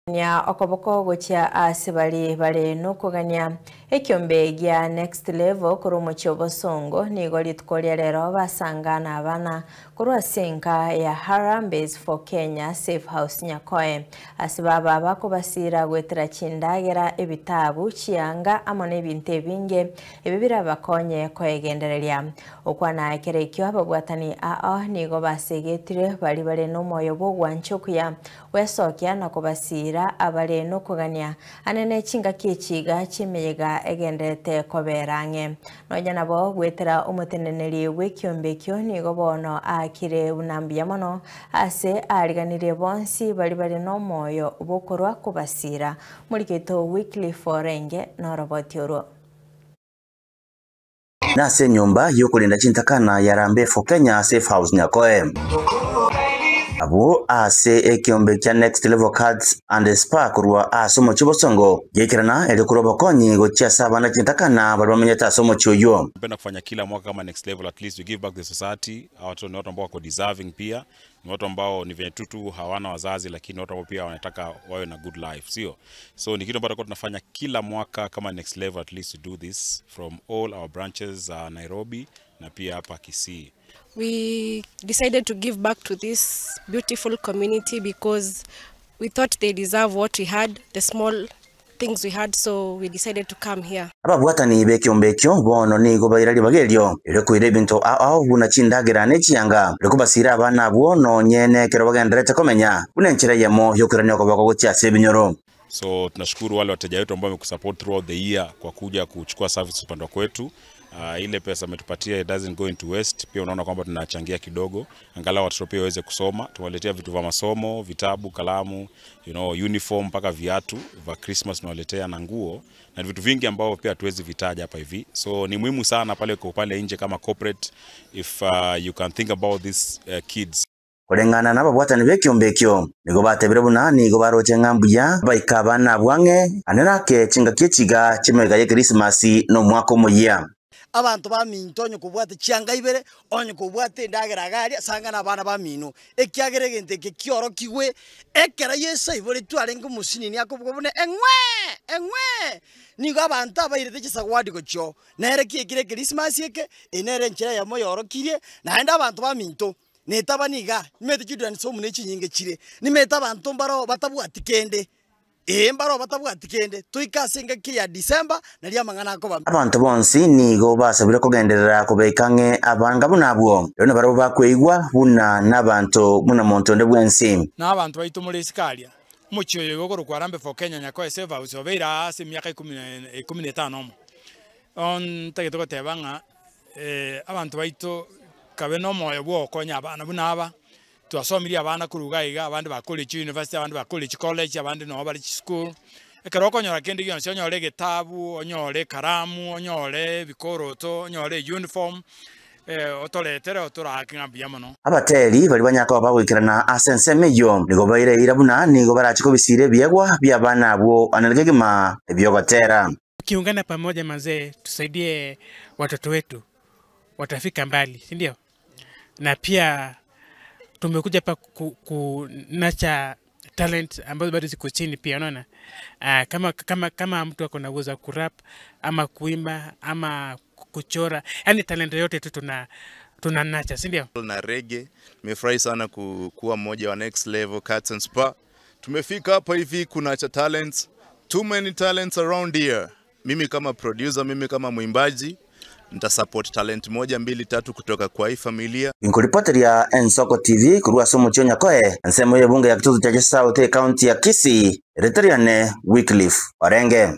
Nia okoboko gochia ase bari bare nokogania ekiombe gia Next Level korwa omochie obosongo nigo rituko ria rero basangana abana korwa ase enka ya Harambees for Kenya Safe House Nyakoe ase baba bakobasira gwetera chindagera ebitabu chianga amo na ebinto ebinge ebi birabakonye koegendereria okwana ekero ekio ababwatani ao nigo basegetire bari bare nomoyo bw'ogwancha okuya Gwesokia na kobasiira abare nokogania anene chingaki echiga chi'emeyega egendererete kobeera ang'e. Nonya nabo goetera omoteneneri bw'ekiombe ekio nigo bono aakire buna mbuya mono ase aariganirie bonsi baria bare nomoyo bw'okorwa kobasiira. Moriketo Wycliffe orenge noroboti orwo. Nase enyomba y'okorenda chintakana ya Harambee for Kenya Safe House Nyakoe. Abwo ase ekeombe kia Next Level Cats and Spa korwa ase omochie Bosongo geikerana erio korwa obokonyi gochia ase abana chintakana baria bamenyete ase omochie oyio. Tunapenda kufanya kila mwaka kama Next Level at least we give back the society. Hawa watoto ni watu ambao wako deserving pia, ni watu ambao ni venye tu tu hawana wazazi, lakini watu ambao pia wanataka wawe na good life, sio? So ni kitu ambacho tutakuwa tunafanya kila mwaka kama Next Level, at least to do this from all our branches Nairobi na pia hapa Kisii. We decided to give back to this beautiful community because we thought they deserve what we had, the small things we had, so we decided to come here. Ababwatani b'ekiombe ekio bono nigo baira ribaga erio, erio koira ebinto ao ao buna chindagera ne chianga, erio kobasiira abana abwo nonye nekero bagendererete komenya, buna enchera eyemo y'okoirania okoboko gochia ase ebinyoro. So tunashukuru wale wateja wetu ambao wamekusupport throughout the year kwa kuja kuchukua service upande wa kwetu. Ile pesa ametupatia it doesn't go into waste. Pia unaona kwamba tunachangia kidogo angalau watoto pia waweze kusoma. Tumewaletea vitu vya masomo, vitabu, kalamu, uniform mpaka viatu vya Christmas tunawaletea na nguo na vitu vingi ambavyo pia hatuwezi vitaja hapa hivi. So ni muhimu sana pale kwa pale nje kama corporate if you can think about these kids. Koreng'ana nababwatani b'ekiombe ekio, nigo batebire buna nigo baroche ng'a mbuya baike abana abwo ang'e ane nake chingaki echiga chi'emegega y'Ekrisimasi na Omwaka Omoyia. Abanto baminto onye kobwate chianga ibere, onye kobwate endagera iga aria, sanga nabana bamino, ekiagera egento eke kiorokigwe ekero Yeso aiboretwe arenge omosinini akobugwa buna eng'wee! Eng'wee! Nigo abanto abairete chisawadi gochia oo. Nere ki ekire Ekerisimasi eke? Eye nere enchera eyemo yorokirie, naende abanto baminto, netabani iga, nimanyete children's home ne chinyinge chire, nimanyete abanto mbaro batabwati kende. Ee, mbaro batabwati kende, toike ase engaki ya December, nario amang'ana akoba. Abanto bonsi nigo basabire kogenderera kobeeka ang'e abanga buna abwo, erio nabarabwo bakweigwa buna nabanto buna monto onde bwensi. Na abanto baito more isiko aria, omochie oyo igo okorokwa Harambee for Kenya Nyakoe Safe House obeire aa ase emiaka ikomi na etano omo. Bono ntagete goteba ng'a abanto baito kabe na omoyo bwogokonya abana buna aba, Twasomirie abana korwa iga iga, abande bakorire chiuniversity, abande bakorire chicollege, abande noo bare chisukuru. Ekero okonyora kende gionsi, onyore egetabu, onyore ekaramu, onyore ebikoroto, onyore euniform, otoretere otoraake ng'a mbuya mono. Abateri baria banyare koba bagoikerana ase ensemo eyio nigo baire eira buna nigo barache kobisiira ebiegwa bi'abana abwo anene kegima ebi'ogotera. Tukiungana pamoja manzee, tusaidie watoto wetu watafika mbali, si ndio? Na pia tumekuja hapa ku, ku nurture talent ambazo bado ziko chini pia, unaona kama, kama, kama mtu ako na uwezo wa kurap ama kuimba ama kuchora, yani talent yote tu tuna nurture, si ndio? Na reggae. Nimefurahi sana kuwa mmoja wa Next Level Cats and Spa. Tumefika hapa hivi kuna cha talents, too many talents around here. Mimi kama producer, mimi kama mwimbaji nitasupport talent moja mbili tatu kutoka kwa hii familia. Inkoripoteria Ensoko TV korwa ase omochie o Nyakoe, ensemo y'ebunge ya Kitutu Chache South, ecounty ya Kisii, Eritariane Wycliffe Orenge.